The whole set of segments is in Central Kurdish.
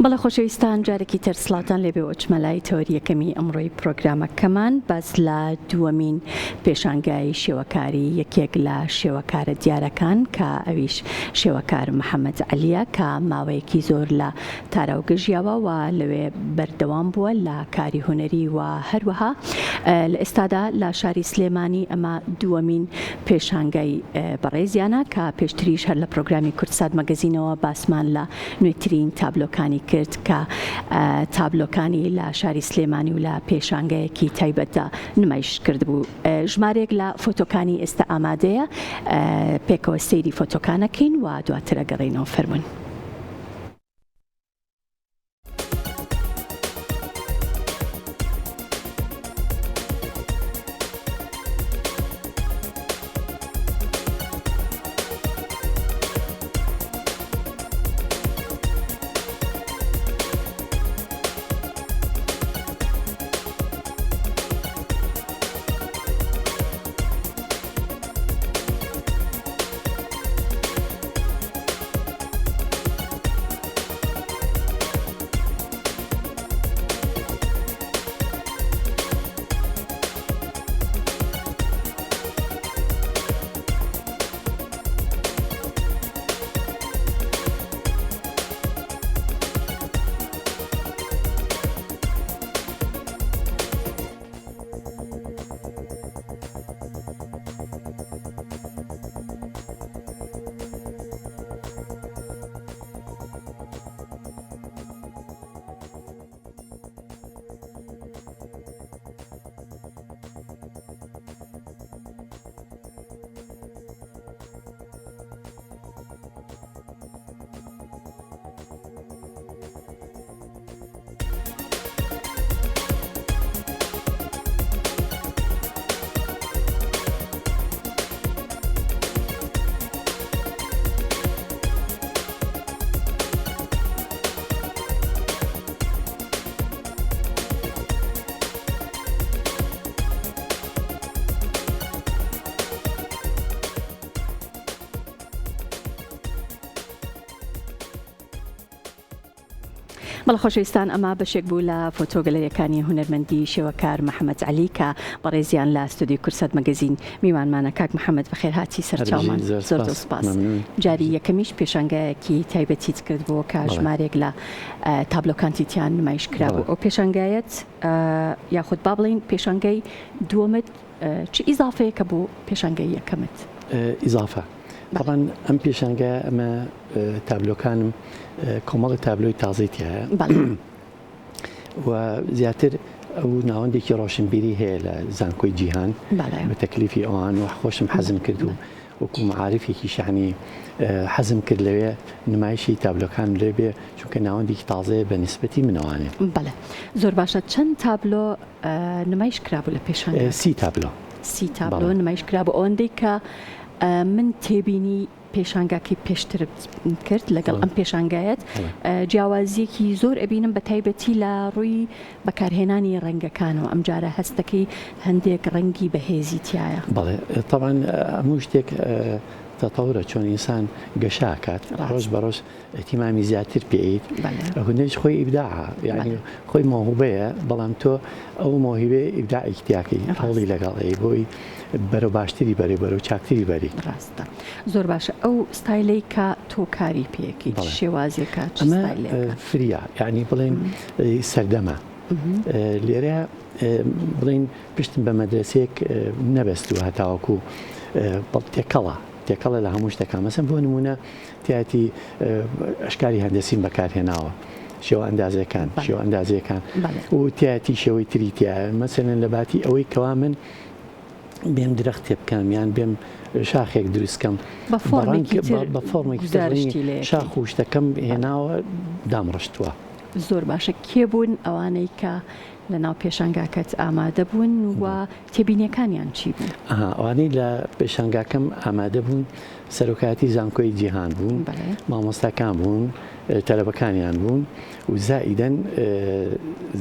بەڵێ خۆشەویستان جارێکی تر سڵاوتان لێبێ و ئەچمە لای تەوەری یەکەمی ئەمڕۆی پرۆگرامەکەمان باس لە دووەمین پێشانگای شێوەکاری یەکێک لە شێوەکارە دیارەکان کە ئەویش شێوەکار محەممەد عەلیە کە ماوەیەکی زۆر لە تاراوگە ژیاوە و لەوێ بەردەوام بووە لە کاری هونەری و هەروەها لە ئێستادا لە شاری سلێمانی ئەمە دووەمین پێشانگای بەڕێزیانە کە پێشتریش هەر لە پرۆگرامی کوردسات مەگەزینەوە باسمان لە نوێترین تابلۆکانی کرد کە تابلۆکانی لە شاری سلێمانی و لە پێشانگایەکی تایبەتدا نمایش کردبوو. ژمارەیەک لە فۆتۆکانی ئێستا ئامادەیە، پێکەوە سەیری فۆتۆکانەکەین و دواتر ئەگەڕێینەوە. فەرموون. بەڵێ خۆشەویستان ئەمە بەشێک بوو لە فۆتۆگەلەریەکانی هونەرمەندی شێوەکار محەممەد عەلی کە بەڕێزیان لە ستۆدیۆی کوردسات مەگەزین میوانمانە کاک محەممەد بەخێرهاتی سەرچاومان زۆر زۆر سپاس جاری یەکەمیش پێشانگایەکی تایبەتیت کرد بۆ کە ژمارێک لە تابلۆکانتی تیان نمایش کرابوو ئەو پێشانگایەت یاخود با بڵین پێشانگای دووەمت چ ئیزافەیەکە بۆ پێشانگای یەکەمت؟ ئیزافە تەبعەن ئەم پێشانگایە ئەمە تابلۆکانم کۆمەڵی تابلۆی تازەی تایە و زیاتر ئەو ناوەندێکی ڕۆشنبیری هەیە لە زانکۆی جیهان بە تەکلیفی ئەوان و خۆشم حەزم کرد و وەکو معارفێکی شانی حەزم کرد لەوێ نمایشی تابلۆکان لێ بێ چونکە ناوەندێکی تازەیە بە نسبەتی منەوانێ. بەڵێ زۆر باشە چەند تابلۆ نمایش کرابوو لە پێشانگاکە؟ سی تابلۆ. سی تابلۆ نمایش کرابوو ئەوەندەی کە من تێبینی پێشانگاکەی پێشترت کرد لەگەڵ ئەم پێشانگایەت جیاوازیەکی زۆر ئەبینم بە تایبەتی لە ڕووی بەکارهێنانی ڕەنگەکانەوە ئەمجارە هەستەکەی هەندێک ڕەنگی بەهێزی تایە. بەڵێ تەبعەن هەموو شتێک تەتەورە چۆن ئینسان گەشە ئەکات ڕۆژ بە ڕۆژ ئیهتیمامی زیاتر پێیت هونەریش خۆی ئیبداعە یعنی خۆی مەوهوبەیە بەڵام تۆ ئەو مەوهیبەیە ئیبداعێکی تیاکەی هەوڵی لەگەڵ ئەی بۆی بەرەو باشتری بەری بەرەو چاکتری بەری. ڕاستە زۆر باشە ئەو ستایلەی کە تۆ کاری پێکەی چ شێوازێکە چ ستایلێکە؟ ئەمە فریا یعنی بڵێن سەردەمە لێرە بڵێن پشتم بە مەدرەسەیەک نەبەستووە هەتاوەکو تێکەڵە تێکەڵە لە هەموو شتەکان مەسەن بۆ نمونە تیایەتی ئەشکالی هەندەسیم بەکارهێناوە شێوە ئەندازەکان شێوە ئەندازەکان و تیایەتی شێوەی تری تایە مەسەلەن لە باتی ئەوەی کەوا من بێم درەخت تێ بکەم یان بێم شاخێک دروست کەم بە فۆرمێکی شاخ و شتەکەم هێناوە دامڕشتووە. زۆر باشە کێ بوون ئەوانەی کە لەناو پێشانگاکەت ئامادە بوون و تێبینیەکانیان چی بوو؟ ئەها ئەوانەی لە پێشانگاکەم ئامادە بوون سەرۆکایەتی زانکۆی جیهان بوون، مامۆستاکان بوون، تەلەبەکانیان بوون و زائیدەن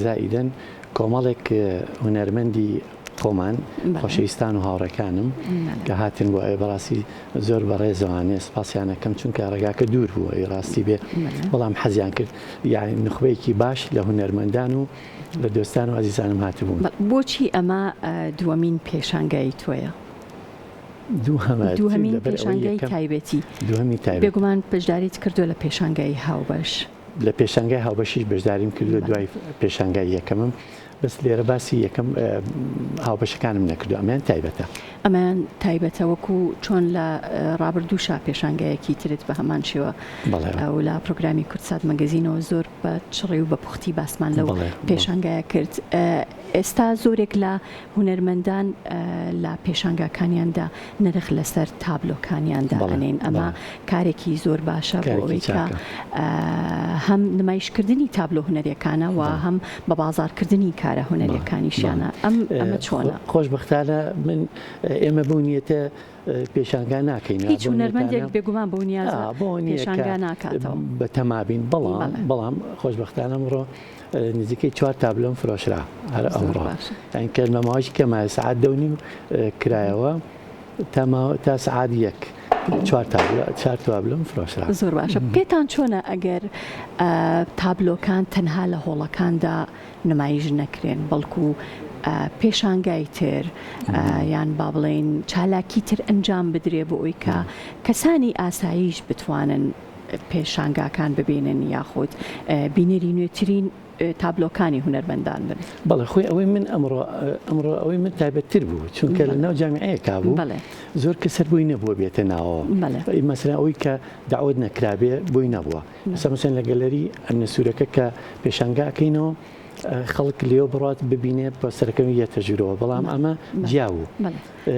زائیدەن کۆمەڵێک هونەرمەندی. خۆمان خۆشەویستان و هاوڕێکانم کە هاتن بۆ ئەوێ بەڕاستی زۆر بەڕێزەوانێ سپاسیانەکەم چونکە ڕێگاکە دوور بوو ئەوی ڕاستی بێ بەڵام حەزیان کرد یعنی نخبەیەکی باش لە هونەرمەندان و لە دۆستان و ئازیزانم هاتبوون. بۆچی ئەمە دووەمین پێشانگای تۆیە؟ دووهەمین پێشانگای تایبەتی. بێگومان بەشداریت کردووە لە پێشانگای هاوبەش. لە پێشانگای هاوبەشیش بەشداریم کردووە دوای پێشانگای یەکەمم بەس لێرە باسی یەکەم هاوبەشەکانم نەکردو ئەمەیان تایبەتە. ئەمەیان تایبەتە وەکو چۆن لە ڕابردووشا پێشانگایەکی ترت بە هەمان شێوە و لە پرۆگرامی کوردسات مەگەزینەوە زۆر بە چڕی و بە پوختی باسمان لەو پێشانگایە کرد. ئێستا زۆرێک لە هونەرمەندان لە پێشانگاکانیاندا نرخ لەسەر تابلۆکانیان دائەنێن، ئەمە کارێکی زۆر باشە بۆ ئەوەی کە هەم نمایشکردنی تابلۆ هونەریەکانە و هەم بە بازاڕکردنی کارە هونەریەکانیشیانە، ئەم ئەمە چۆنە؟ خۆشبەختانە من ئێمە بەو نیەتە پێشانگا ناکەین. هیچ هونەرمەندێک بێگومان بەو نیازە پێشانگا ناکاتەوە. بەتەما بین، بەڵام بەڵام خۆشبەختانە ئەمڕۆ نزیکەی چوار تابلۆم فرۆشرا هەر ئەمڕۆ یانی کە لە ماوەیەکی کەمە سەعات دە و نیو کرایەوە تا ماوە تا سەعات یەک چوار تابلۆ چوار تابلۆم فرۆشرا. زۆر باشە پێتان چۆنە ئەگەر تابلۆکان تەنها لە هۆڵەکاندا نمایش نەکرێن بەڵکو پێشانگای تر یان با بڵێین چالاکی تر ئەنجام بدرێ بۆ ئەوی کە کەسانی ئاساییش بتوانن پێشانگاکان ببینن یاخود بینەری نوێترین تابلۆکانی هونەرمەندان بن. بەڵێ خۆی ئەوەی من ئەمڕۆ ئەمڕۆ ئەوەی من تایبەتتر بوو چونکە لە ناو جامیعەیەکا بوو زۆر کەس هەر بۆی نەبووە بێتە ناوەوە مەسەلەن ئەوەی کە دەعوەت نەکرابێ بۆی نەبووە ئێستا مەسەلەن لە گەلەری ئەمنە سوورەکە کە پێشانگا ئەکەینەوە خەڵک لێوە بڕات ببینێ پۆستەرەکەم یەتە ژوورەوە بەڵام ئەمە جیا بوو.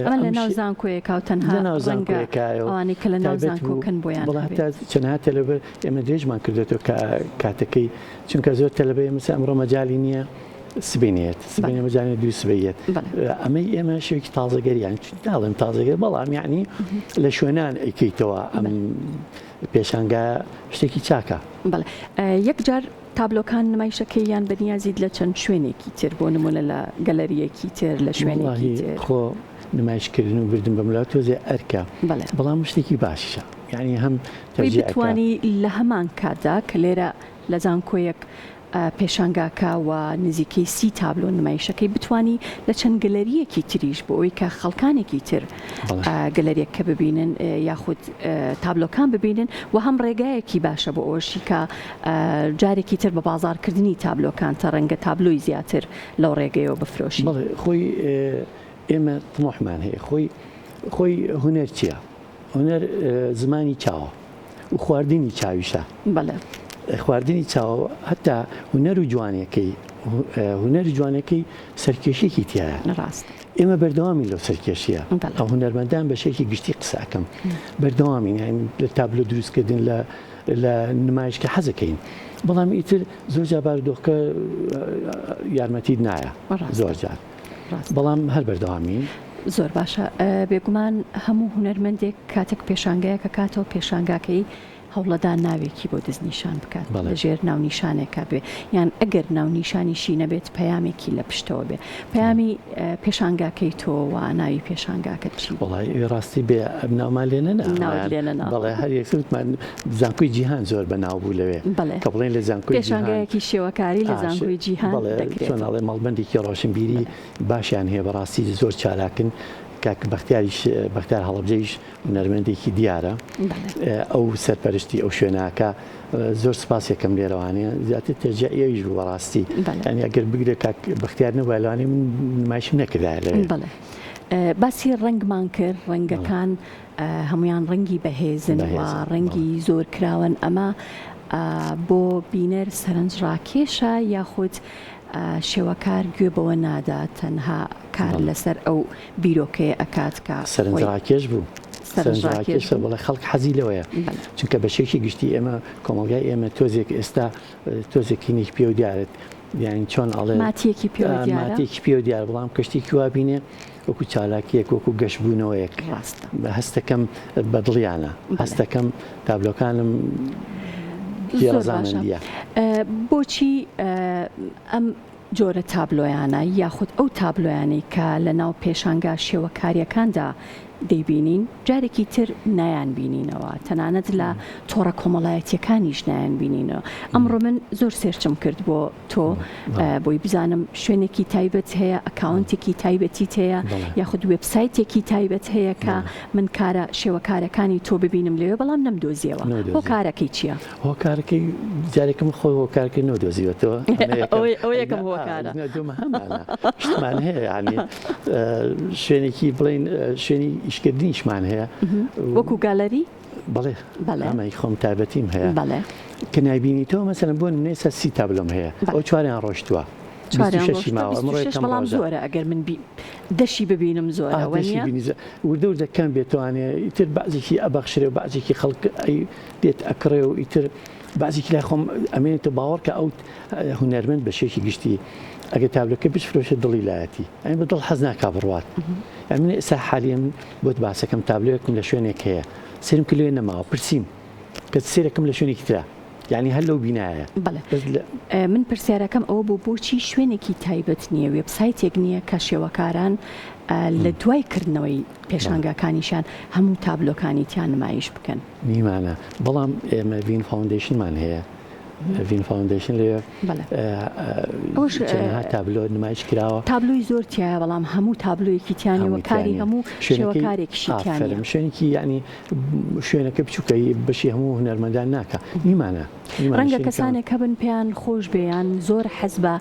ئەمە لە ناو زانکۆیەکا و تەنها ڕەنگە ئەوانەی کە لە ناو زانکۆکەن بۆیان هەبێت. هەتا چەنەها تەلەبە ئێمە درێژمان کردێتەوە کە کاتەکەی چونکە زۆر تەلەبە ئێمە ئەمڕۆ مەجالی نییە سبەینێت سبەینێ مەجالی دوو سبەیەت ئەمەی ئێمە شێوێکی تازەگەریان ناڵێم تازەگەر بەڵام یعنی لە شوێنان ئەیکەیتەوە ئەم پێشانگا شتێکی چاکە. بەڵێ یەکجار تابلۆکان نمایشەکەی یان بەنیازیت لە چەند شوێنێکی تر بۆ نمونە لە گەلەریەکی تر لە شوێنێکی تر؟ خۆ نمایشکردن و بردن بەملا تۆزێ ئەرکە بەڵام شتێکی باشیشە یعنی هەم بتوانی لە هەمان کاتدا کە لێرە لە زانکۆیەک پێشانگاکە و نزیکەی سی تابلۆ نمایشەکەی بتوانی لە چەند گەلەریەکی تریش بۆ ئەوەی کە خەڵکانێکی تر گەلەریەکە ببینن یاخود تابلۆکان ببینن و هەم ڕێگایەکی باشە بۆ ئەوەشی کە جارێکی تر بە بازاڕکردنی تابلۆکان تا ڕەنگە تابلۆی زیاتر لەو ڕێگەیەوە بفرۆشی. بەڵێ خۆی ئێمە تموحمان هەیە خۆی خۆی هونەر چییە؟ هونەر زمانی چاوە و خواردنی چاویشە. بەڵێ. خواردنی چاوە هەتا هونەر و جوانیەکەی هونەر و جوانەکەی سەرکێشیەکی تیایە. ڕاستە. ئێمە بەردەوامی لەو سەرکێشیە ئەو هونەرمەندان بە شێکی گشتی قسە ئەکەم بەردەوامین یانی لە تابلۆ دروستکردن لە لە نمایش کە حەزەکەین بەڵام ئیتر زۆر جار بارودۆخەکە یارمەتیت نایە زۆر جار بەڵام هەر بەردەوامین. زۆر باشە بێگومان هەموو هونەرمەندێک کاتێک پێشانگایەک ئەکاتەوە پێشانگاکەی هەوڵەدا ناوێکی بۆ دەستنیشان بکات لە ژێر ناونیشانێکا بێ یان ئەگەر ناونیشانیشی نەبێت پەیامێکی لە پشتەوە بێ پەیامی پێشانگاکەی تۆ و ناوی پێشانگاکەت چی بوو؟ وەڵای ئەوی ڕاستی بێ ناومان لێ نەنا ناوت لێ نەنا بەڵێ هەر یەکسەر وتمان زانکۆی جیهان زۆر بەناو بوو لەوێ بەڵێ کە بڵێن لە زانکۆی جیهان پێشانگایەکی شێوەکاری لە زانکۆی جیهان بەڵێ دەکرێت چۆن ئەڵێ مەڵبەندێکی ڕۆشنبیری باشیان هەیە بەڕاستی زۆر چالاکن کاک بەختیاریش بەختیار هەڵەبجەیش هونەرمەندێکی دیارە ئەو سەرپەرشتی ئەو شوێناکە زۆر سپاسێکم لێرەوانێ زیاتر تەرجیعی ئەویش بوو بەڕاستی یانی ئەگەر بگرێ کاک بەختیار نەبوایە لەوانەیە من نمایشم نەکردایە لەوێ. بەڵێ باسی ڕەنگمان کرد ڕەنگەکان هەمویان ڕەنگی بەهێزن و ڕەنگی زۆر کراون ئەمە بۆ بینەر سەرنج ڕاکێشە یاخود شێوەکار گوێ بەوە نادا تەنها کار لەسەر ئەو بیرۆکەیە ئەکات کە خۆی سەرنجڕاکێش بوو. سەرنجڕاکێش بوو. بەڵێ خەڵک حەزی لەوەیە چونکە بە شێکی گشتی ئێمە کۆمەڵگای ئێمە تۆزێک ئێستا تۆزێک هینێکی پێوە دیارە یانی چۆن ئەڵێ ماتیەکی پێوە دیارە ماتێکی پێوە دیارە بەڵام کەشتێکی وا بینێ وەکو چالاکیەک وەکو گەشبوونەوەیەک ڕاستە هەستەکەم بەدڵیانە هەستەکەم تابلۆکانم زۆر باشە ڕەزامەندیە. بۆچی ئەم. جۆرە تابلۆیانە یاخود ئەو تابلۆیانەی کە لە ناو پێشانگا شێوەکارییەکاندا دەیبینین جارێکی تر نایانبینینەوە، تەنانەت لە تۆڕە کۆمەڵایەتییەکانیش نایانبینینەوە. ئەمڕۆ من زۆر search م کرد بۆ تۆ بۆی بزانم شوێنێکی تایبەت هەیە، account ێکی تایبەتیت هەیە یاخود وێبسایتێکی تایبەت هەیە کە من کارە شێوەکارەکانی تۆ ببینم لەوێ، بەڵام نەمدۆزیەوە. هۆکارەکەی چییە؟ هۆکارەکەی جارێکم خۆی هۆکارەکەی نەدۆزیوەتەوە. ئەوە یەکەم هۆکارە. دووەم هەمانە شتمان هەیە یانی شوێنێکی بڵێین شوێنی ئیشکردنیشمان هەیە. وەکو گالەری؟ بەڵێ ئەمەی خۆم تایبەتیم هەیە. بەڵێ. کە نایبینیتەوە مەسەلەن بۆ نمونە ئێستا 30 تابلۆم هەیە ئەو چواریان ڕۆشتووە. چواریان ڕۆشتووە 26 بەڵام زۆرە ئەگەر من دەشی ببینم زۆرە وەنیە؟ وردە وردە کەم بێتوانێ ئیتر بەعزێکی ئەبەخشرێ و بەعزێکی خەڵک دێت ئەکڕێ و ئیتر بەعزێکی لای خۆم ئەمێنێتەوە باوەڕکە ئەو هونەرمەند بە شێکی گشتی ئەگەر تابلۆکە بشفرۆشێت دڵی لایەتی ئەین بە دڵ حەز ناکا بڕوات من ئێستا حالیە من بۆت باسەکەم تابلۆیەکم لە شوێنێک هەیە سەیرم کرد لەوێ نەماوە پرسیم کە سەیرەکەم لە شوێنێکی ترە یعنی هەر لەو بینایە بەڵێ من پرسیارەکەم ئەوە بوو بۆچی شوێنێکی تایبەت نییە وێبسایتێک نییە کە شێوەکاران لە دوای کردنەوەی پێشانگاکانیشیان هەموو تابلۆکانی تیا نمایش بکەن. نیمانە بەڵام ئێمە ڤین foundation مان هەیە ڤین foundation لەوێ چەندەها تابلۆ نمایش کراوە. تابلۆی زۆر تیایە بەڵام هەموو تابلۆیەکی تیا نیە و کاری هەموو شێوەکارێکیشی تیا نیە. ئافەرم شوێنێکی یانی شوێنەکە بچووکە بەشی هەموو هونەرمەندان ناکا نیمانە. ڕەنگە کەسانێک هەبن پێیان خۆش بێ یان زۆر حەز بە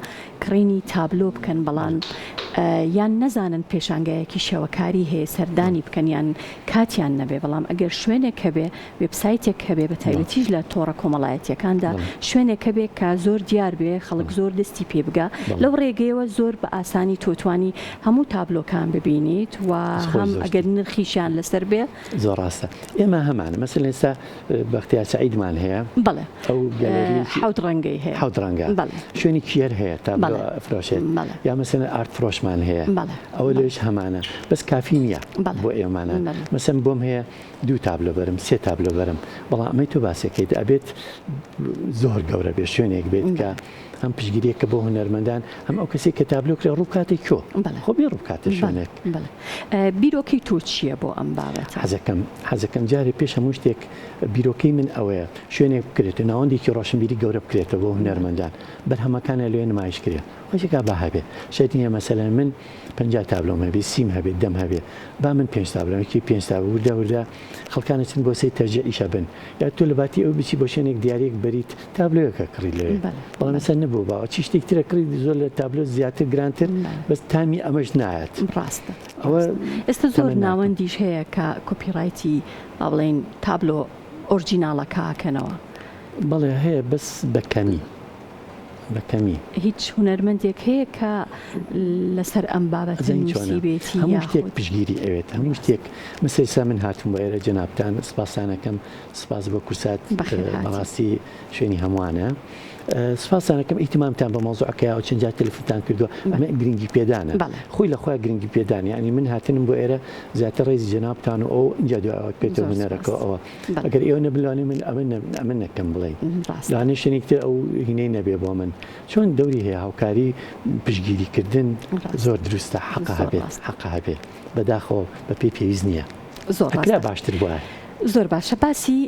کڕینی تابلۆ بکەن بەڵام یان نەزانن پێشانگایەکی شێوەکاری هەیە سەردانی بکەن یان کاتیان نەبێ بەڵام ئەگەر شوێنێک هەبێ وێبسایتێک هەبێ بە تایبەتیش لە تۆڕە کۆمەڵایەتیەکاندا شوێنێک هەبێ کە زۆر دیار بێ خەڵک زۆر دەستی پێ بگا لەو ڕێگەیەوە زۆر بە ئاسانی تۆ توانی هەموو تابلۆکان ببینیت و هەم ئەگەر نرخیشیان لەسەر بێ. زۆر ڕاستە ئێمە هەمانە مەسەلەن ئێستا بەختیار سەعیدمان هەیە. بەڵێ. ئەو گەلەرییەکی. حەوت ڕەنگەی هەیە. حەوت ڕەنگە. بەڵێ. شوێنی کیەر هەیە تابلۆ ئەفرۆشێت. بەڵێ. یا مەسەلەن ئارت فرۆشمان هەیە. بەڵێ. ئەوە لەوێش هەمانە. بەس کافی نییە. بەڵێ. بۆ ئێمانە. بەڵێ. مەسەلەن بۆم هەیە دوو تابلۆ بەرم، سێ تابلۆ بەرم. بەڵام ئەمەی تۆ باسیەکەیت ئەبێت زۆر گەورە بێت، شوێنێک بێت کە هەم پشتگیرییەکە بۆ هونەرمەندان، هەم ئەو کەسەی کە تابلۆ کرێ ڕوو بکاتە کوێ؟ بەڵێ. خۆ بێ ڕوو بکاتە شوێنێک. بەڵێ. بیرۆکەی تۆ چییە بۆ ئەم بابەتە؟ حەزەکەم حەزەکەم جارێ پێش هەموو شتێک بیرۆکەی من ئەوەیە شوێنێک بکرێتەوە ناوەندێکی ڕۆشنبیری گەورە بکرێتەوە بۆ هونەرمەندان بەرهەمەکانیان لەوێ نمایش کرێ خۆشێکا با هەبێ شەرت نییە مەسەلەن من 50 تابلۆم هەبێ سیم هەبێ دەم هەبێ با من پێنج تابلۆم یەکی پێنج تابلۆ وردە وردە خەڵکان ئەچن بۆ سەی تەرجیعیشە بن یا تۆ لە باتی ئەو بچی بۆ شوێنێک دیاریەک بەریت تابلۆیەکە کڕی لەوێ بەڵام ئێستا نەبوو باوە چی شتێک ترە کڕی زۆر لە تابلۆ زیاتر گرانتر بەس تامی ئەمەش نایەت ڕاستە ئەوە ئێستا زۆر ناوەندیش هەیە کە copyright ی با بڵێین تابلۆ ئۆرجیناڵەکە ئەکەنەوە. بەڵێ هەیە بەس بە کەمی بە کەمی. هیچ هونەرمەندێک هەیە کە لەسەر ئەم بابەتە نووسیبێتی هەموو شتێک پشتگیری ئەوێت هەموو شتێک مەسەلەن ئێستا من هاتووم بۆ ئێرە جەنابتان سپاستان ئەکەم سپاس بۆ کورسات بەڕاستی شوێنی هەمووانە سپاستان ئەکەم ئیهتیمامتان بە مەوزوعەکە یاوە چەند جار تەلەفونتان کردووە ئەمە گرنگی پێدانە خۆی لە خۆی گرنگی پێدان یعنی من هاتنم بۆ ئێرە زیاتر ڕێزی جەنابتان و ئەو اینجا دوای پێتە هونەرەکە ئەوە ئەگەر ئێوە نەبن لەوانەیە من ئەمە ئەمە نەکەم بڵێ لەوانەیە شوێنێکی تر ئەو هینەی نەبێ بۆ من چۆن دەوری هەیە هاوکاری پشتگیریکردن زۆر دروستە حەقە هەبێت حەقە هەبێت بەداخەوە بە پێی پێویست نییە زۆر ئەکرا باشتر بوایە. زۆر باشە باسی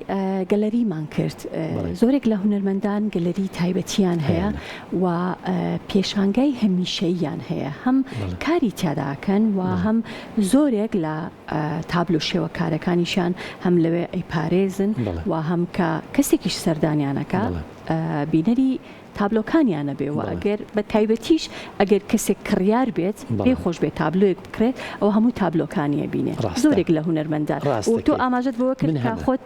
گەلەریمان کرد زۆرێک لە هونەرمەندان گەلەری تایبەتیان هەیە و پێشانگای هەمیشەییان هەیە هەم کاری تیاداکەن و هەم زۆرێک لە تابلۆ شێوەکارەکانیشیان هەم لەوێ ئەیپارێزن و هەم کە کەسێکیش سەردانیانەکە بینەری تابلۆکانیانە بێ و ئەگەر بە تایبەتیش ئەگەر کەسێک کڕیار بێت پێی خۆش بێت تابلۆیەک بکڕێت ئەوە هەموو تابلۆکانی ئەبینێ زۆرێک لە هونەرمەندان و تۆ ئاماژەت بەوە کرد کە خۆت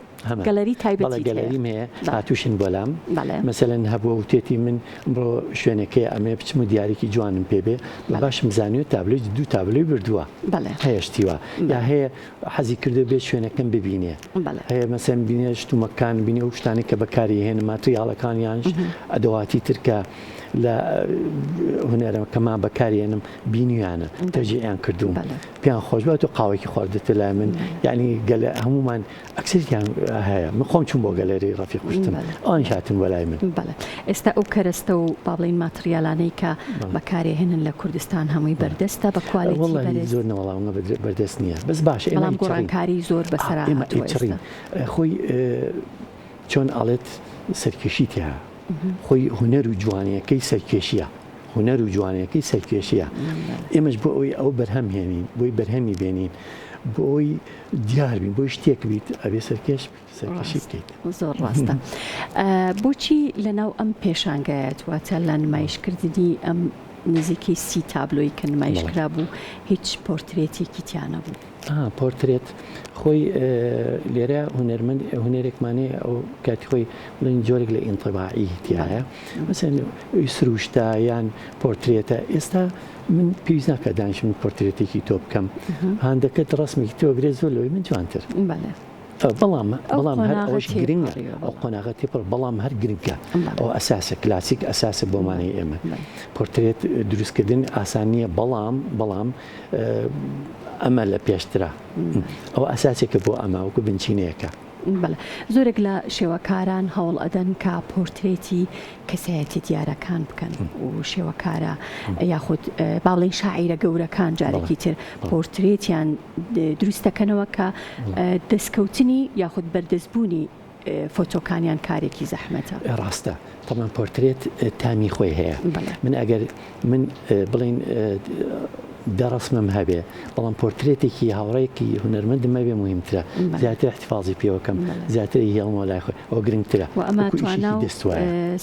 گەلەری تایبەتیت هەیە. گەلەریم هەیە هاتووشن بۆ لام مەسەلەن هەبووە وتێتی من ئەمڕۆ شوێنەکەی ئەمەیە بچم و دیاریکی جوانم پێ بێ باشم زانیوە تابلۆی دوو تابلۆی بردووە هەیە شتی وا یا هەیە حەزی کردووە بێت شوێنەکەم ببینێ هەیە مەسەن بینێ شتومەکان بینێ ئەو شتانەی کە بەکاری هێنم ماتریاڵەکان یانش ئەدەواتی تر کە. لە هونەرەکەما بەکاریێنم بینیویانە تەرجیعیان کردووم پێیان خۆش بووە تۆ قاوەیەکی خواردتە لای من یعنی گەلە هەمومان ئەکسەریان هەیە من خۆم چوم بۆ گەلەری ڕەفیق کوشتم ئەوانیش هاتن بۆ لای من. بەڵێ ئێستا ئەو کەرەستە و با بڵێین ماتریالانەی کە بەکارێ هێنن لە کوردستان هەمووی بەردەستە بە quality بەرز؟ زۆر نەوەڵا ئەوە بەردەست نییە بەس باشە ئێمە بەڵام گۆڕانکاری زۆر بەسەرا ئێمە ئەیچڕین خۆی چۆن ئەڵێت سەرکێشی تیا خۆی هونەر و جوانیەکەی سەرکێشیە هونەر و جوانیەکەی سەرکێشیە ئێمەش بۆ ئەوەی ئەو بەرهەم هێنین بۆی بەرهەمی بێنین بۆ ئەوەی دیار بین بۆی شتێک بیت ئەبێ سەرکێش سەرکێشی بکەیت. زۆر ڕاستە. بۆچی لەناو ئەم پێشانگایەت واتە لە نمایشکردنی ئەم نزیکەی سی تابلۆی کە نمایش کرابوو هیچ پۆرترێتێکی تیا نەبوو؟ پۆرترێت خۆی لێرە هونەرمەند هونەرێکمان هەیە ئەو کاتی خۆی بڵێین جۆرێک لە ئینتیباعی تیایە مەسەن سروشتە یان پۆرترێتە ئێستا من پێویست ناکات دانیشم پۆرترێتێکی تۆ بکەم هاندەکەت ڕسمێکی تۆ گرێت زۆر لەوەی من جوانتر بەڵام بەڵام هەر ئەوەش گرنگە ئەو قۆناغە تێپەڕ بەڵام هەر گرنگە ئەو ئەساسە کلاسیک ئەساسە بۆمانەی ئێمە پۆرترێت دروستکردن ئاسان نییە بەڵام بەڵام ئەمە لە پێشترە ئەوە ئەساسێکە بۆ ئەمە وەکو بنچینەیەکە. بەڵێ زۆرێک لە شێوەکاران هەوڵ ئەدەن کە پۆرترێتی کەسایەتی دیارەکان بکەن و شێوەکارە یاخود با بڵێین شاعیرە گەورەکان جارێکی تر پۆرترێتیان دروست دەکەنەوە کە دەستکەوتنی یاخود بەردەستبوونی فۆتۆکانیان کارێکی زەحمەتە. ڕاستە تەبعەن پۆرترێت تامی خۆی هەیە من ئەگەر من بڵین دە ڕسمم هەبێ بەڵام پۆرترێتێکی هاوڕێکی هونەرمەندم هەبێ مهمترە زیاتر احتفاظی پێوەکەم زیاتر هێڵمەوە لای خۆی ئەو گرنگترە و ئەمە توانا و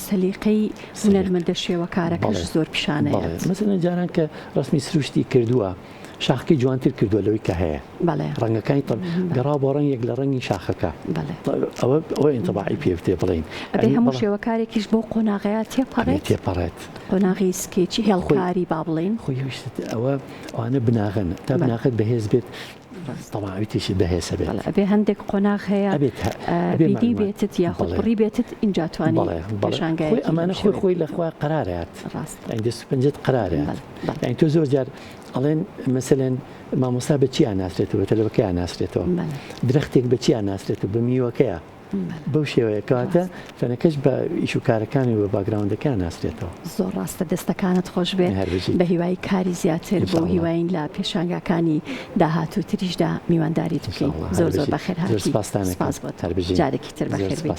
سەلیقەی هونەرمەندە شێوەکارەکەش زۆر پیشانەیە مەسەلەن جاران کە ڕسمی سروشتی کردووە شاخەکەی جوانتر کردووە لەوەی کە هەیە. بەڵێ. ڕەنگەکانی تەب گەڕاوە بۆ ڕەنگێک لە ڕەنگی شاخەکە. بەڵێ. ئەوە ئەوە ئینتباعی پێ بتێ بڵێین. ئەبێ هەموو شێوەکارێکیش بەو قۆناغەیا تێپەڕێت؟ ئەبێ تێپەڕێت. قۆناغی سکێچی هێڵکاری با بڵێین. خۆی هیچ ئەوە ئەوانە بناغەن. تا بناغەت بەهێز بێت تەبعەن ئەوی تریشت بەهێز ئەبێت. بەڵێ ئەبێ هەندێک قۆناغ هەیە بینی بێتت یاخود بڕی بێتت ئینجا توانی پێشانگایەکی خۆی ئەمانە خۆی خۆی لە خوا قەرارات. ڕاستە. یانی دەست و پەنجەت قەرارات. یانی تۆ زۆر جار ئەڵێن مەسەلەن مامۆستا بە چی ئاناسرێتەوە بە تەلەبەکەی ئاناسرێتەوە درەختێک بە چی ئاناسرێتەوە بە میوەکەیە بەو شێوەیە کەواتە فەنەکەش بە ئیش و کارەکانی و باگراوندەکە ناسرێتەوە. زۆر ڕاستە دەستەکانت خۆش بێ بە هیوای کاری زیاتر بۆ هیواین لە پێشانگاکانی داهاتوو تریشدا میوانداریت بکەین زۆر زۆر بەخێر هاتی سپاس بۆ تۆ جارێکی تر بەخێر بێی.